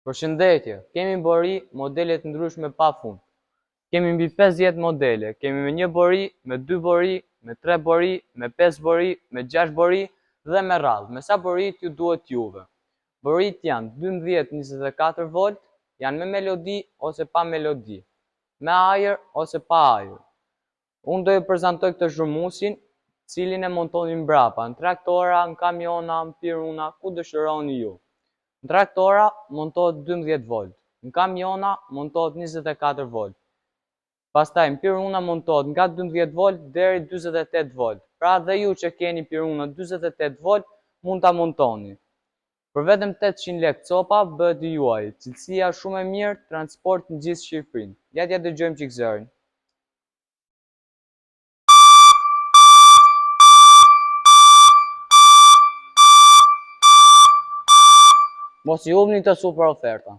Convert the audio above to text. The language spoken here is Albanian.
Përshëndetje, kemi bori modele të ndryshme pa fund. Kemi mbi 50 modele, kemi me një bori, me dy bori, me tre bori, me pesë bori, me gjashtë bori dhe me radhë, me sa bori t'ju duhet juve. Boritë janë 12 24 volt, janë me melodi ose pa melodi, me ajër ose pa ajër. Unë do ju prezantoj këtë zhurmusin, cilin e montoni mbrapa, në traktora, në kamiona, në piruna, ku dëshironi ju. Në traktora montohet 12 volt, në kamiona montohet 24 volt. Pastaj në piruna montohet nga 12 volt deri 48 volt. Pra dhe ju që keni piruna 48 volt mund ta montoni. Për vetëm 800 lekë copa bëhet i juaji. Cilësia shumë e mirë, transport në gjithë Shqipërinë. Ja t'ja dëgjojmë çik zërin. Mos i humni këto super oferta.